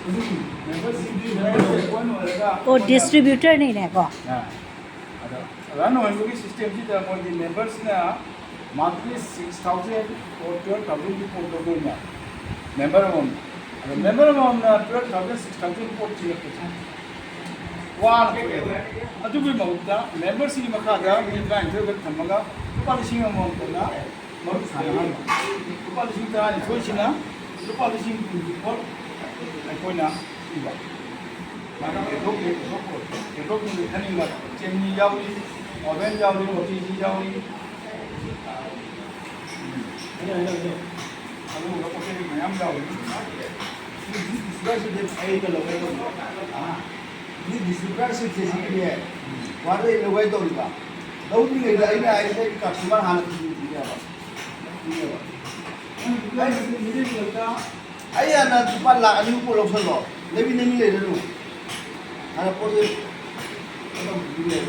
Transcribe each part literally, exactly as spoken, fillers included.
ꯃꯦꯝꯕꯔꯁꯤꯡꯗꯤ ꯃꯦꯝꯕꯔꯁꯤꯡ ꯑꯣꯏꯔꯒ ꯑꯣ, ꯗꯤꯁꯇ꯭ꯔꯤꯕ꯭ꯌꯨꯇꯔꯅꯤꯅꯦꯀꯣ꯫ ꯑꯥ꯫ ꯑꯗꯣ ꯔꯟ ꯑꯣꯏꯕꯒꯤ ꯁꯤꯁꯇꯦꯝꯁꯤꯗ ꯃꯣꯏꯒꯤ ꯃꯦꯝꯕꯔꯁꯤꯅ monthly six thousand or twelve ꯊꯥꯎꯖꯟꯒꯤ ꯄꯣꯠ ꯂꯧꯗꯣꯏꯅꯦ ꯃꯦꯝꯕꯔ ꯑꯃꯃꯝꯅ꯫ ꯑꯗꯣ ꯃꯦꯝꯕꯔ ꯑꯃꯃꯝꯅ ꯇ꯭ꯋꯦꯜꯐ ꯊꯥꯎꯖꯟ, ꯁꯤꯛꯁ ꯊꯥꯎꯖꯟ ꯄꯣꯠ ꯊꯤꯔꯛꯄꯁꯦ ꯋꯥꯅ ꯊꯣꯛꯑꯦꯕ꯫ ꯑꯗꯨꯒꯤ ꯃꯍꯨꯠꯇ ꯃꯦꯝꯕꯔꯁꯤꯡꯒꯤ ꯃꯈꯥꯗ ꯃꯤ ꯇꯔꯥꯅꯤꯊꯣꯏ ꯈꯛ ꯊꯝꯃꯒ ꯂꯨꯄꯥ ꯂꯤꯁꯤꯡ ꯑꯃꯃꯝ ꯀꯣꯟꯅ ꯃꯔꯨꯞ ꯁꯥꯟꯅꯍꯟꯕ꯫ ꯂꯨꯄꯥ ꯂꯤꯁꯤꯡ ꯇꯔꯥꯅꯤꯊꯣꯏꯁꯤꯅ ꯂꯨꯄꯥ ꯂꯤꯁꯤꯡ ꯀꯨꯟꯒꯤ ꯄꯣꯠ ꯑꯩꯈꯣꯏꯅ ꯄꯤꯕ꯫ ꯃꯥꯅ ꯄꯦꯟꯊꯣꯛ ꯄꯦꯟꯊꯣꯛ ꯄꯦꯟꯊꯣꯛ ꯄꯦꯟꯊꯣꯛ ꯈꯟꯅꯤꯡꯕ ꯆꯦꯅꯤ ꯌꯥꯎꯔꯤ, ꯑꯣꯚꯦꯟ ꯌꯥꯎꯔꯤ, ꯑꯣ ꯇꯤ ꯖꯤ ꯌꯥꯎꯔꯤ꯫ ꯎꯝ꯫ ꯑꯗꯨꯒꯨꯝꯕ ꯄꯣꯠ ꯆꯩ ꯃꯌꯥꯝ ꯌꯥꯎꯔꯤ꯫ ꯁꯤ ꯗꯤꯁꯇ꯭ꯔꯤꯕ꯭ꯌꯨꯇꯔꯁꯤꯗꯤ ꯑꯩꯅ ꯂꯧꯒꯦ ꯇꯧꯕ꯫ ꯑꯥ꯫ ꯁꯤ ꯗꯤꯁꯇ꯭ꯔꯤꯕ꯭ꯌꯨꯇꯔꯁꯤꯡꯁꯦ ꯁꯤꯒꯤꯅꯦ꯫ ꯋꯥꯗ ꯑꯩ ꯂꯧꯒꯦ ꯇꯧꯔꯤꯕ꯫ ꯂꯧꯗ꯭ꯔꯤꯉꯩꯗ ꯑꯩꯅ ꯍꯥꯏꯁꯦ ꯑꯩꯒꯤ ꯀꯁꯇꯃꯔ ꯍꯥꯟꯅ ꯊꯤꯕꯤꯅꯦꯕ꯫ ꯊꯤꯕꯤꯅꯦꯕ꯫ ꯑꯩ ꯍꯥꯟꯅ ꯂꯨꯄꯥ ꯂꯥꯛ ꯑꯅꯤꯃꯨꯛ ꯄꯣꯠ ꯂꯧꯁꯜꯂꯣ꯫ ꯂꯩꯃꯤꯟꯅꯅꯤ ꯂꯩꯔꯅꯨ꯫ ꯍꯥꯟꯅ ꯄꯣꯠꯁꯦ ꯑꯗꯨꯝ ꯄꯤꯕꯤꯔꯦ꯫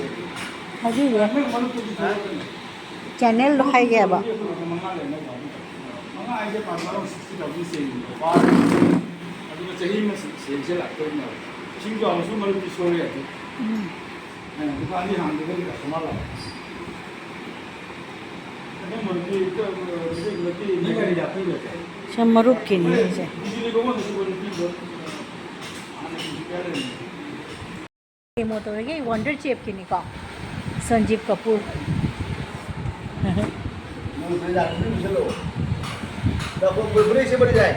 ꯍꯥꯏꯕꯤꯔꯦ꯫ ꯆꯦꯅꯦꯜꯗꯣ ꯍꯥꯏꯒꯦꯕ꯫ ꯃꯉꯥ ꯍꯥꯏꯁꯦ ꯄꯥꯟ ꯃꯔꯣꯡ ꯁꯤꯛꯁꯇꯤ ꯊꯥꯎꯖꯟ ꯆꯦꯟꯕꯅꯦ꯫ ꯑꯗꯨꯒ ꯆꯍꯤ ꯑꯃ ꯁꯦꯜꯁꯦ ꯂꯥꯛꯇꯣꯏꯅꯦꯕ꯫ ꯏꯁꯤꯡ ꯆꯥꯎꯔꯁꯨ ꯃꯔꯨꯞꯇꯤ ꯁꯣꯏꯔꯣꯏ ꯑꯗꯨ꯫ ꯎꯝ꯫ ꯑꯦ, ꯗꯨꯀꯥꯟꯗꯤ ꯍꯥꯡꯗ꯭ꯔꯒꯗꯤ ꯀꯁꯇꯃꯔ ꯂꯥꯛꯑꯣꯏ꯫ ꯑꯗꯨꯝꯕꯗꯤ, ꯑꯗꯨꯝꯕꯗꯤ ꯅꯪ ꯒꯥꯔꯤꯗ ꯍꯥꯞꯄꯤꯔꯣꯏ? ꯁꯦ ꯃꯔꯨꯞꯀꯤꯅꯤ ꯁꯤꯁꯦ꯫ ꯗꯤꯜꯂꯤ ꯕꯥꯕꯣꯟꯗꯁꯨ ꯃꯔꯨꯞ ꯄꯤꯕ, ꯍꯥꯟꯅ ꯄꯤꯕ ꯂꯩꯔꯝꯃꯦ꯫ ꯀꯦꯃꯣ ꯇꯧꯔꯤꯒꯦ ꯋꯥꯟꯗꯔ ꯆꯦꯞꯀꯤꯅꯤꯀꯣ, ꯁꯟꯖꯤꯞ ꯀꯄꯨꯔ꯫ ꯅꯪ ꯐꯨꯔꯤꯠ ꯑꯗꯨꯝ ꯂꯤꯠꯁꯜꯂꯛꯑꯣ꯫ ꯅꯈꯣꯡ ꯐꯨꯔꯤꯠ ꯁꯦꯠꯄꯗꯤ ꯌꯥꯏ꯫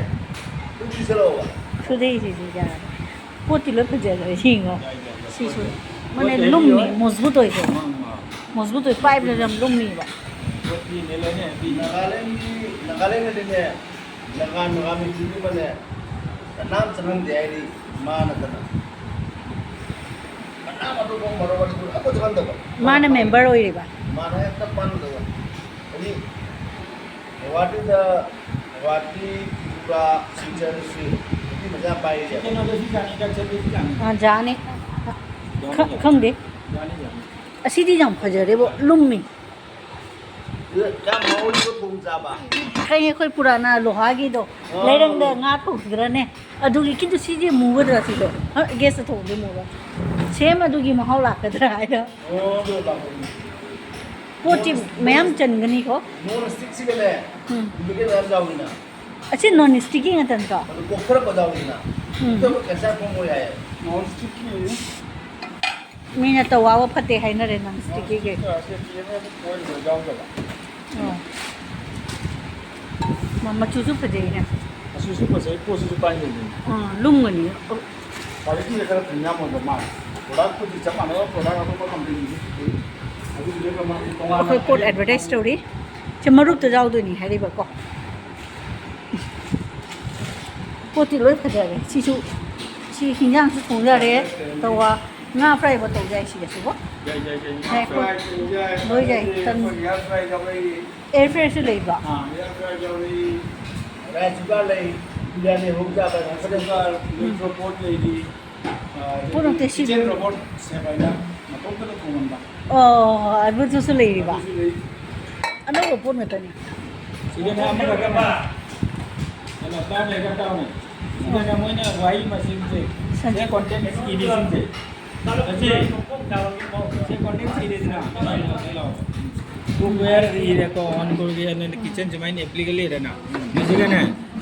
ꯑꯗꯨꯝ ꯂꯤꯠꯁꯜꯂꯛꯑꯣꯕ꯫ ꯈꯨꯗꯩꯁꯤꯁꯨ ꯌꯥꯔꯦ꯫ ꯄꯣꯠꯇꯤ ꯂꯣꯏ ꯐꯖꯔꯦ, ꯌꯦꯡꯉꯣ꯫ ꯁꯤꯁꯨ꯫ ꯃꯅꯦ ꯂꯨꯝꯃꯤ, ꯃꯖꯕꯨꯠ ꯑꯣꯏꯀꯣ꯫ ꯃꯖꯕꯨꯠ ꯑꯣꯏ, ꯄꯥꯏꯕꯗ ꯌꯥꯝ ꯂꯨꯝꯃꯤꯕ꯫ ꯅꯥꯒꯥꯂꯦꯟꯒꯤ, ꯅꯥꯒꯥꯂꯦꯟꯗꯗꯤꯅꯦ, ꯖꯒꯥ ꯅꯥꯒꯥ ꯃꯤꯁꯇ꯭ꯔꯤ ꯑꯃꯅꯦ, ꯀꯅꯥꯝ ꯆꯪꯍꯟꯗꯦ ꯍꯥꯏꯗꯤ ꯃꯥ ꯅꯠꯇꯅ꯫ ꯀꯅꯥꯝ ꯑꯇꯣꯞꯄ ꯃꯔꯨꯞ ꯃꯔꯨꯞ ꯑꯝꯇ ꯆꯪꯍꯟꯗꯕ꯫ ꯃꯥꯅ ꯃꯦꯝꯕꯔ ꯑꯣꯏꯔꯤꯕ? ꯃꯥꯅ ꯍꯦꯛꯇ ꯄꯥꯟꯒꯗꯕ꯫ ꯑꯦꯅꯤ ꯒꯨꯋꯥꯍꯥꯇꯤꯗ, ꯒꯨꯋꯥꯍꯥꯇꯤ, ꯇ꯭ꯔꯤꯄꯨꯔꯥ, ꯁꯤꯜꯆꯔꯗꯁꯨ ꯅꯨꯄꯤ ꯃꯆꯥ ꯄꯥꯏꯔꯤꯁꯦ꯫ ꯀꯩꯅꯣꯗꯁꯨ ꯌꯥꯅꯤ, ꯀꯛꯆꯤꯡꯗꯁꯨ ꯌꯥꯅꯤ꯫ ꯑꯥ, ꯌꯥꯅꯤ꯫ ꯌꯥꯅꯤ, ꯈ-, ꯌꯥꯅꯤ꯫ ꯈꯪꯗꯦ꯫ ꯌꯥꯅꯤ, ꯌꯥꯅꯤ꯫ ꯑꯁꯤꯗꯤ ꯌꯥꯝ ꯐꯖꯔꯦꯕꯣ, ꯂꯨꯝꯃꯤ꯫ ꯌꯥꯝ ꯍꯥꯎꯔꯤꯕ ꯊꯣꯡ ꯆꯥꯕ꯫ ꯈꯪꯉꯦ, ꯑꯩꯈꯣꯏ ꯄꯨꯔꯥꯅ ꯂꯣꯍꯥꯒꯤꯗꯣ꯫ ꯑꯣ꯫ ꯂꯩꯔꯪꯗ ꯉꯥ ꯊꯣꯡꯈꯤꯗ꯭ꯔꯅꯦ? ꯑꯗꯨꯒꯤ ꯀꯤꯗꯨ ꯁꯤꯗꯤ ꯃꯨꯒꯗ꯭ꯔꯥ ꯁꯤꯗꯣ? ꯍ, ꯒꯦꯁꯇ ꯊꯣꯡꯗꯤ ꯃꯨꯕ꯫ ꯁꯦꯝ ꯑꯗꯨꯒꯤ ꯃꯍꯥꯎ ꯂꯥꯛꯀꯗ꯭ꯔꯥ ꯍꯥꯏꯗꯣ꯫ ꯑꯣ, ꯑꯗꯨ ꯂꯥꯛꯀꯅꯤ꯫ ꯄꯣꯠꯁꯤ ꯃꯌꯥꯝ ꯆꯟꯒꯅꯤꯀꯣ? ꯅꯣꯟ ꯁ꯭ꯇꯤꯛꯁꯤꯒꯅꯦ, ꯎꯝ꯫ ꯗꯨꯄ꯭ꯂꯤꯀꯦꯠ ꯃꯌꯥꯝ ꯌꯥꯎꯋꯤꯅ꯫ ꯑꯁꯤ ꯅꯣꯟ ꯁ꯭ꯇꯤꯛꯀꯤ ꯉꯥꯛꯇ ꯅꯠꯇ꯭ꯔꯣ? ꯑꯗꯨ ꯀꯣꯛꯊꯔꯛꯄ ꯌꯥꯎꯋꯤꯅ꯫ ꯎꯝ꯫ ꯀꯣꯛꯊꯔꯛꯄ ꯀꯦꯟꯁꯔ ꯐꯣꯔꯝ ꯑꯣꯏ ꯍꯥꯏꯌꯦ꯫ ꯅꯣꯟ ꯁ꯭ꯇꯤꯛꯀꯤ꯫ ꯃꯤꯅ ꯇꯋꯥꯕ ꯐꯠꯇꯦ ꯍꯥꯏꯅꯔꯦ ꯅꯣꯟ ꯁ꯭ꯇꯤꯛꯀꯤꯒꯤ꯫ ꯅꯣꯟ ꯁ꯭ꯇꯤꯛꯀꯤ ꯑꯁꯤ ꯀꯦꯝ ꯑꯣꯏꯜ ꯌꯥꯎꯗꯕ꯫ ꯑꯣ꯫ ꯃ-, ꯃꯆꯨꯁꯨ ꯐꯖꯩꯅꯦ꯫ ꯃꯆꯨꯁꯨ ꯐꯖꯩ, ꯄꯣꯠꯁꯤꯁꯨ ꯄꯥꯏ ꯂꯩꯕꯅꯤ꯫ ꯑꯥ, ꯂꯨꯝꯒꯅꯤ꯫ ꯑꯣ꯫ ꯀ꯭ꯋꯥꯂꯤꯇꯤꯗ ꯈꯔ ꯄ꯭ꯔꯤꯃꯤꯌꯝ ꯑꯣꯏꯕ ꯃꯥꯜꯂꯦ꯫ ꯄ꯭ꯔꯣꯗꯛꯄꯨꯗꯤ ꯆꯞ ꯃꯥꯟꯅꯕ ꯄ꯭ꯔꯣꯗꯛ ꯑꯇꯣꯞꯄ ꯀꯝꯄꯦꯅꯤꯒꯤ ꯑꯗꯨꯒꯤꯗꯤ ꯇꯣꯉꯥꯟꯅ ꯑꯩꯈꯣꯏ ꯄꯣꯠ ꯑꯦꯗꯚꯔꯇꯥꯏꯁ ꯇꯧꯔꯤ꯫ ꯁꯤ ꯃꯔꯨꯞꯇ ꯌꯥꯎꯗꯣꯏꯅꯤ ꯍꯥꯏꯔꯤꯕꯀꯣ꯫ ꯄꯣꯠꯇꯤ ꯂꯣꯏ ꯐꯖꯔꯦ꯫ ꯁꯤꯁꯨ, ꯁꯤ ꯍꯤꯟꯖꯥꯡꯁꯨ ꯊꯣꯡ ꯌꯥꯔꯦ꯫ ꯇꯧꯋꯥ, ꯉꯥ ꯐ꯭ꯔꯥꯏꯕꯨ ꯇꯧ ꯌꯥꯏ ꯁꯤꯗꯁꯨꯀꯣ꯫ ꯌꯥꯏ, ꯌꯥꯏ, ꯌꯥꯏ꯫ ꯉꯥ ꯌꯥꯏ, ꯐ꯭ꯔꯥꯏ ꯇꯧ ꯌꯥꯏ꯫ ꯂꯣꯏ ꯌꯥꯏ꯫ ꯑꯗꯩ ꯇꯟ꯫ ꯑꯩꯈꯣꯏ ꯉꯥ ꯐ꯭ꯔꯥꯏ ꯌꯥꯎꯔꯛꯏ꯫ ꯑꯦꯌꯔ ꯐ꯭ꯔꯥꯏꯁꯨ ꯂꯩꯕ꯭ꯔꯣ? ꯑꯥ, ꯑꯦꯌꯔ ꯐ꯭ꯔꯥꯏ ꯌꯥꯎꯔꯛꯏ꯫ ꯔꯥꯏꯁ ꯀꯨꯀꯔ ꯂꯩ꯫ ꯕꯤꯔꯌꯥꯅꯤ ꯍꯧꯕ ꯌꯥꯕ ꯉꯥꯛꯇ ꯂꯩ꯫ ꯀꯨꯀꯔ, ꯎꯝ꯫ ꯏꯂꯦꯛꯇ꯭ꯔꯣ ꯄꯣꯠ ꯂꯩꯔꯤ꯫ ꯑꯥ, ꯄꯣꯠ ꯅꯠꯇꯦ, ꯁꯤ ꯀꯤꯆꯟ ꯔꯣꯕꯣꯠ ꯁꯦꯞ ꯍꯥꯏꯅ ꯃꯇꯣꯝꯇꯅ ꯊꯣꯡꯍꯟꯕ꯫ ꯑꯣ, ꯑꯗꯨꯁꯨ ꯂꯩꯔꯤꯕ? ꯑꯗꯨꯁꯨ ꯂꯩ꯫ ꯑꯅꯧꯕ ꯄꯣꯠ ꯉꯥꯛꯇꯅꯤ꯫ ꯁꯤꯗꯅ ꯑꯃꯈꯛꯇꯅꯦ꯫ ꯀꯩꯅꯣ, ꯇꯥꯎꯅꯦ, ꯈꯔ ꯇꯥꯎꯅꯦ꯫ ꯁꯤꯗꯅ ꯃꯣꯏꯅ ꯋꯥꯍꯩ ꯃꯁꯤꯡꯁꯦ, ꯁꯟ- ꯁꯦ ꯀꯣꯟꯇꯦꯟ ꯏꯗꯤꯁꯟꯁꯦ꯫ ꯑꯁꯤ, ꯁꯦ ꯀꯣꯟꯇꯦꯟ ꯏꯔꯦꯗꯅ꯫ ꯀꯨꯛꯋꯦꯌꯔ ꯏꯔꯦꯀꯣ, ꯑꯣꯟ ꯀꯣꯔꯒꯤ, ꯑꯗꯨꯅ ꯀꯤꯆꯟ ꯁꯨꯃꯥꯏꯅ ꯑꯦꯄ꯭ꯂꯤꯀꯦꯕꯜ ꯏꯔꯦꯅ꯫ ꯃꯁꯤꯒꯅꯦ,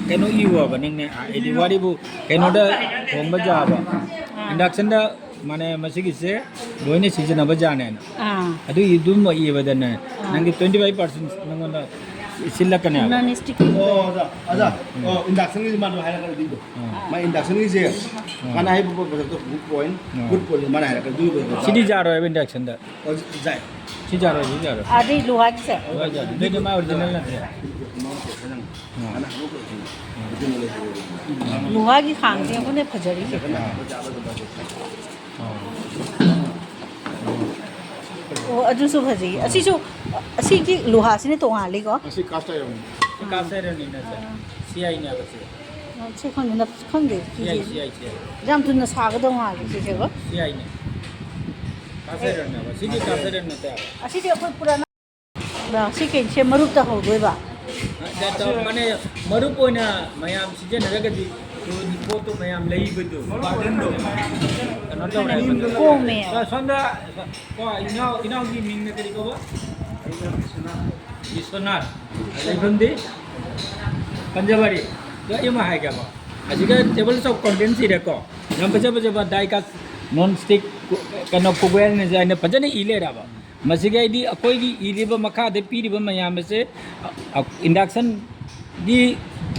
ꯀꯩꯅꯣ ꯏꯌꯣꯕ ꯅꯪꯅꯦ, ꯍꯥꯏꯗꯤ ꯋꯥꯔꯤꯕꯨ ꯀꯩꯅꯣꯗ ꯊꯣꯡꯕ ꯌꯥꯕ꯫ ꯑꯥ꯫ ꯏꯟꯗꯛꯁꯟꯗ ꯃꯥꯅꯦ, ꯃꯁꯤꯒꯤꯁꯦ ꯂꯣꯏꯅ ꯁꯤꯖꯤꯟꯅꯕ ꯌꯥꯅꯦꯅ꯫ ꯑꯥ꯫ ꯑꯗꯨꯒꯤ ꯑꯗꯨꯝ ꯏꯕꯗꯅꯦ, ꯑꯥ꯫ ꯅꯪꯒꯤ twenty five percent ꯅꯪꯉꯣꯟꯗ ꯁꯤꯜꯂꯛꯀꯅꯦꯕ꯫ ꯅꯟ ꯁ꯭ꯇꯤꯛꯀꯤ꯫ ꯑꯣ, ꯑꯣꯖꯥ, ꯑꯣꯖꯥ꯫ ꯎꯝ꯫ ꯑꯣ, ꯏꯟꯗꯛꯁꯟꯒꯤꯁꯤ ꯃꯥꯅ ꯍꯥꯏꯔꯛꯀꯅꯤ ꯑꯗꯨꯏꯗꯣ꯫ ꯑꯥ꯫ ꯃꯥ ꯏꯟꯗꯛꯁꯟꯒꯤꯁꯦ, ꯑꯥ꯫ ꯃꯥꯅ ꯍꯥꯏꯕ ꯄꯣꯠꯇꯣ ꯒꯨꯗ ꯄꯣꯏꯟ, ꯑꯥ꯫ ꯒꯨꯗ ꯄꯣꯏꯟ ꯃꯥꯅ ꯍꯥꯏꯔꯛꯀꯅꯤ ꯑꯗꯨꯏꯗꯣ꯫ ꯁꯤꯗꯤ ꯌꯥꯔꯣꯏꯕ ꯏꯟꯗꯛꯁꯟꯗ꯫ ꯑꯣ, ꯌꯥꯏ꯫ ꯁꯤ ꯌꯥꯔꯣꯏ, ꯁꯤ ꯌꯥꯔꯣꯏ꯫ ꯑꯗꯩ ꯂꯨꯍꯥꯒꯤꯁꯦ? ꯂꯨꯍꯥ ꯌꯥꯔꯣꯏ꯫ ꯑꯗꯨꯗꯤ ꯃꯥ ꯑꯣꯔꯤꯖꯤꯅꯦꯜ ꯅꯠꯇ꯭ꯔꯦ꯫ ꯎꯝ꯫ ꯎꯝ꯫ ꯂꯨꯍꯥꯒꯤ ꯈꯥꯡꯁꯦ ꯑꯩꯈꯣꯏꯅ ꯐꯖꯔꯤꯁꯦ꯫ ꯎꯝ꯫ ꯑꯣ, ꯑꯗꯨꯁꯨ ꯐꯖꯩ꯫ ꯑꯁꯤꯁꯨ, ꯑꯁꯤꯒꯤ ꯂꯨꯍꯥꯁꯤꯅ ꯇꯣꯉꯥꯜꯂꯤꯀꯣ? ꯃꯁꯤ cast ironꯅꯤ꯫ ꯁꯤ cast ironꯅꯤ ꯅꯠꯇꯦ꯫ ꯑꯥ꯫ ꯁꯤ ꯑꯥꯏꯅꯦꯕ ꯁꯤ꯫ ꯑꯣ, ꯁꯤ ꯈꯪꯗꯦ, ꯈꯪꯗꯦ꯫ C I, C I, C I. ꯌꯥꯝ ꯊꯨꯅ ꯁꯥꯒꯗꯧ ꯃꯥꯜꯂꯦ ꯁꯤꯁꯦꯀꯣ? ꯁꯤ ꯑꯥꯏꯅꯦ꯫ Cast ironꯅꯦꯕ꯫ ꯁꯤꯗꯤ cast ironꯅꯠꯇꯦ ꯍꯥꯏꯕ꯫ ꯑꯁꯤꯗꯤ ꯑꯩꯈꯣꯏ ꯄꯨꯔꯥꯅ ꯁꯤ ꯀꯩꯁꯦ ꯃꯔꯨꯞꯇ ꯍꯧꯗꯣꯏꯕ? ꯃꯥꯅꯦ, ꯃꯔꯨꯞ ꯑꯣꯏꯅ ꯃꯌꯥꯝ ꯁꯤꯖꯤꯟꯅꯔꯒꯗꯤ ꯄꯣꯠꯇꯣ ꯃꯌꯥꯝ ꯂꯩꯕꯗꯣ, ꯕꯥꯔꯗꯟꯗꯣ ꯀꯩꯅꯣ ꯇꯧꯔꯦ꯫ ꯀꯣꯝꯃꯦ꯫ ꯁꯣꯝꯗ ꯀꯣ, ꯏꯅꯥꯎ, ꯏꯅꯥꯎꯒꯤ ꯃꯤꯡꯅ ꯀꯔꯤ ꯀꯧꯕ? ꯕꯤꯁ꯭ꯋꯥꯅꯥꯊ꯫ ꯂꯩꯐꯝꯗꯤ? ꯄꯟꯖꯕꯥꯔꯤ꯫ ꯑꯗꯣ ꯑꯩ ꯑꯃ ꯍꯥꯏꯒꯦꯕ꯫ ꯑꯁꯤꯒ table of contents ꯏꯔꯦꯀꯣ꯫ ꯌꯥꯝ ꯐꯖ ꯐꯖꯕ die cast, non stick, ꯀꯩꯅꯣ, cookware ꯅ ꯐꯖꯅ ꯏ ꯂꯩꯔꯕ꯫ ꯃꯁꯤꯒꯤ ꯑꯩꯗꯤ ꯑꯩꯈꯣꯏꯒꯤ ꯏꯔꯤꯕ, ꯃꯈꯥꯗ ꯄꯤꯔꯤꯕ ꯃꯌꯥꯝ ꯑꯁꯦ, ꯑ, ꯑ, induction ꯒꯤ,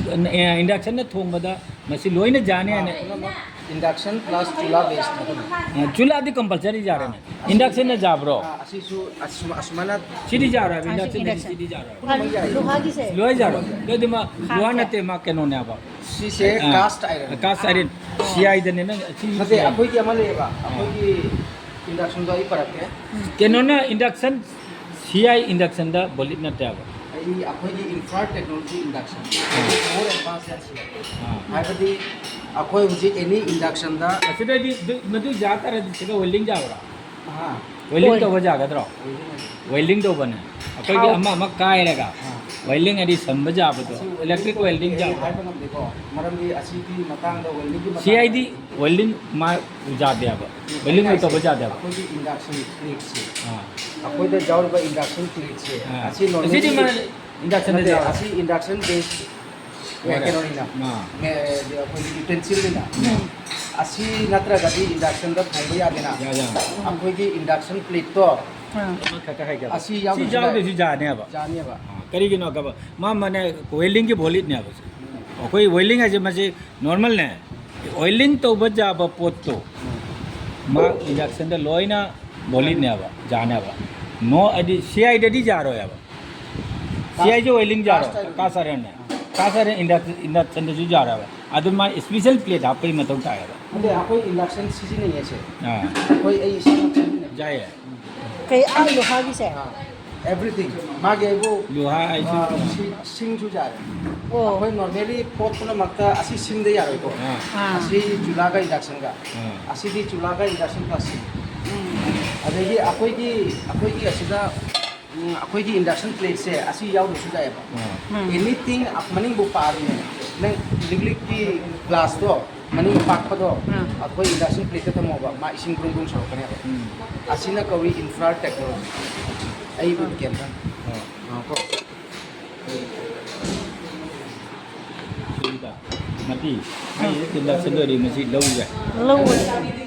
ꯑ, induction ꯅ ꯊꯣꯡꯕꯗ ꯃꯁꯤ ꯂꯣꯏꯅ ꯌꯥꯅꯤ ꯍꯥꯏꯅ꯫ ꯄꯨꯝꯅꯃꯛ induction plus ꯆꯨꯂꯥ base ꯉꯥꯛꯇꯅꯤ꯫ ꯑ, ꯆꯨꯂꯥꯗꯤ compulsory ꯌꯥꯔꯦꯅꯦ꯫ ꯑꯥ, ꯑꯁꯤ, induction ꯅ ꯌꯥꯕ꯭ꯔꯣ? ꯑꯥ, ꯑꯁꯤꯁꯨ ꯑꯁꯨꯝ-, ꯑꯁꯨꯃꯥꯏꯅ꯫ ꯁꯤꯗꯤ ꯌꯥꯔꯣꯏ, ꯑꯥ, ꯁꯤ induction ꯗꯗꯤ induction꯫ ꯁꯤꯗꯤ ꯌꯥꯔꯣꯏ꯫ ꯄꯨꯝꯅꯃꯛ ꯌꯥꯏ꯫ ꯂꯣꯍꯥꯒꯤꯁꯦ? ꯂꯣꯏ ꯌꯥꯔꯣꯏ꯫ ꯈꯥꯡꯁꯦ? ꯑꯗꯨꯗꯤ ꯃꯥ ꯂꯣꯍꯥ ꯅꯠꯇꯦ, ꯃꯥ ꯀꯩꯅꯣꯅꯦꯕ꯫ ꯁꯤꯁꯦ ꯑꯥ, cast iron꯫ Cast iron꯫ Ah. C I ꯗꯅꯦ ꯅꯪ ꯁꯤ ꯅꯠꯇꯦ, C I꯫ ꯑꯩꯈꯣꯏꯒꯤ ꯑꯃ ꯂꯩꯌꯦꯕ, ꯑꯥ꯫ ꯑꯩꯈꯣꯏꯒꯤ induction ꯗꯣ ꯑꯩ ꯄꯔꯛꯀꯦ꯫ ꯀꯩꯅꯣꯅ induction, C I induction the valid ꯅꯠꯇꯦ ꯍꯥꯏꯕ꯫ ꯑꯩ, ꯑꯩꯈꯣꯏꯒꯤ infrared technology induction꯫ Ah. More advanced than C I꯫ ꯑꯥ꯫ ꯍꯥꯏꯕꯗꯤ ꯑꯩꯈꯣꯏ ꯍꯧꯖꯤꯛ any induction ꯗ ꯑꯁꯤꯗꯩꯗꯤ ꯑꯗꯨ, ꯃꯗꯨ ꯌꯥ ꯇꯥꯔꯗꯤ ꯁꯤꯗ welding ꯌꯥꯕ꯭ꯔꯥ? ꯑꯥ꯫ Welding ꯑꯣꯏ꯫ ꯇꯧꯕ ꯌꯥꯒꯗ꯭ꯔꯣ? Welding ꯍꯥꯏꯗꯤ? Welding ꯇꯧꯕꯅꯦ꯫ ꯑꯩꯈꯣꯏꯒꯤ ꯊꯥꯎ꯫ ꯑꯃ ꯑꯃ ꯀꯥꯏꯔꯒ ꯑꯥ꯫ Welding ꯍꯥꯏꯗꯤ ꯁꯝꯕ ꯌꯥꯕꯗꯣ, ꯑꯁꯤ electric welding ꯑꯩ ꯌꯥꯕꯗꯣ꯫ ꯍꯥꯏꯕ ꯉꯝꯗꯦꯀꯣ, ꯃꯔꯝꯗꯤ ꯑꯁꯤꯒꯤ ꯃꯇꯥꯡꯗ, welding ꯒꯤ ꯃꯇꯥꯡꯗ C I ꯗꯤ welding ꯃꯥ ꯌꯥꯗꯦꯕ꯫ Welding ꯑꯩꯅ ꯇꯧꯕ ꯍꯥꯏꯁꯦ, ꯌꯥꯗꯦꯕ꯫ ꯑꯩꯈꯣꯏꯒꯤ induction plate ꯁꯦ, ꯑꯥ꯫ ꯑꯩꯈꯣꯏꯗ ꯌꯥꯎꯔꯤꯕ induction plate ꯁꯦ, ꯑꯥ꯫ ꯑꯁꯤ ꯑꯁꯤꯗꯤ normally ꯃꯥ induction ꯗ ꯅꯠꯇꯦ, ꯌꯥꯎꯔꯦ꯫ ꯑꯁꯤ induction base ꯌꯥꯔꯦ꯫ ꯀꯩꯅꯣꯅꯤꯅ, ꯑꯥ꯫ ꯃꯦ-, ꯑꯩꯈꯣꯏꯒꯤ utensil ꯅꯤꯅ꯫ ꯎꯝ꯫ ꯑꯁꯤ ꯅꯠꯇ꯭ꯔꯒꯗꯤ induction ꯗ ꯊꯣꯡꯕ ꯌꯥꯗꯦꯅ꯫ ꯌꯥ-, ꯌꯥ꯫ ꯑꯩꯈꯣꯏꯒꯤ induction plate ꯇꯣ ꯑꯥ꯫ ꯑꯃꯈꯛꯇ ꯍꯥꯏꯒꯦꯕ꯫ ꯑꯁꯤ ꯁꯤ ꯌꯥꯎꯗ꯭ꯔꯁꯨ ꯌꯥꯎꯗ꯭ꯔꯁꯨ ꯌꯥꯏ꯫ ꯌꯥꯅꯦꯕ꯫ ꯌꯥꯅꯦꯕ꯫ ꯑꯥ, ꯀꯔꯤꯒꯤꯅꯣ ꯍꯥꯏꯕ? ꯃꯥ ꯃꯥꯅꯦ welding ꯒꯤ valid ꯅꯦꯕ ꯁꯤ꯫ ꯑꯩꯈꯣꯏ welding ꯍꯥꯏꯁꯦ ꯃꯁꯤ normal ꯅꯦ꯫ Welding ꯇꯧꯕ ꯌꯥꯕ ꯄꯣꯠꯇꯣ ꯃꯥ induction ꯗ ꯂꯣꯏꯅ valid ꯅꯦꯕ, ꯌꯥꯅꯦꯕ꯫ No, ꯍꯥꯏꯗꯤ C I ꯗꯗꯤ ꯌꯥꯔꯣꯏꯕ꯫ C I ꯁꯦ welding ꯌꯥꯔꯣꯏ, cast iron꯫ Cast iron ꯅꯦ꯫ Cast iron induct-, induction ꯗꯁꯨ ꯌꯥꯔꯣꯏꯕ꯫ ꯑꯗꯨ ꯃꯥ special plate ꯍꯥꯞꯄꯒꯤ ꯃꯊꯧ ꯇꯥꯏꯌꯦꯕ꯫ ꯑꯗꯩ ꯑꯩꯈꯣꯏ induction ꯁꯤꯖꯤꯟꯅꯩꯌꯦꯁꯦ꯫ ꯑꯥ꯫ ꯑꯩꯈꯣꯏ, ꯑꯩ ꯏꯁꯥꯃꯛ ꯁꯤꯖꯤꯟꯅꯩ꯫ ꯌꯥꯏꯌꯦ꯫ ꯀꯩ, ꯑꯥ, ꯂꯣꯍꯥꯒꯤꯁꯦ? ꯑꯥ, everything꯫ ꯃꯥꯒꯤ ꯑꯩꯕꯨ, ꯂꯣꯍꯥ ꯍꯥꯏꯁꯨ꯫ ꯑꯥ, ꯁꯤ-, ꯁꯤꯡꯁꯨ ꯌꯥꯔꯦ꯫ ꯑꯣ꯫ ꯑꯩꯈꯣꯏ normally ꯄꯣꯠ ꯄꯨꯝꯅꯃꯛꯇ ꯑꯁꯤ ꯁꯤꯡꯗ ꯌꯥꯔꯣꯏꯀꯣ꯫ ꯑꯥ꯫ ꯑꯥ꯫ ꯑꯁꯤ ꯆꯨꯂꯥꯒ induction ꯒ꯫ ꯑꯥ꯫ ꯑꯁꯤꯗꯤ ꯆꯨꯂꯥꯒ induction plus ꯁꯤꯡ꯫ ꯎꯝ꯫ ꯑꯗꯒꯤ ꯑꯩꯈꯣꯏꯒꯤ, ꯑꯩꯈꯣꯏꯒꯤ ꯑꯁꯤꯗ ꯎꯝ, ꯑꯩꯈꯣꯏꯒꯤ induction plateꯁꯦ ꯑꯁꯤ ꯌꯥꯎꯗ꯭ꯔꯁꯨ ꯌꯥꯏꯑꯕ꯫ ꯎꯝ. Anything ꯃꯅꯤꯡꯕꯨ ꯄꯥꯔꯤꯅꯦ, ꯅꯪ ꯂꯤꯛꯂꯤꯛꯀꯤ glassꯇꯣ, ꯃꯅꯤꯡ ꯄꯥꯛꯄꯗꯣ, ꯎꯝ. ꯑꯩꯈꯣꯏ induction plateꯇ ꯊꯝꯃꯣꯕ, ꯃꯥ ꯏꯁꯤꯡ ꯕ꯭ꯔꯨꯡ ꯕ꯭ꯔꯨꯡ ꯁꯧꯔꯛꯀꯅꯦꯕ꯫ ꯎꯝ. ꯑꯁꯤꯅ ꯀꯧꯏ infrared technology꯫ ꯑꯩꯕꯨ ꯀꯦꯝ ꯑꯣ. ꯉꯥꯏꯈꯣ꯫ ꯁꯤꯗ ꯃꯄꯤ, ꯑꯩ induction ꯑꯣꯏꯔꯤ, ꯃꯁꯤ ꯂꯧ ꯌꯥꯏ꯫ ꯂꯧꯋꯦ꯫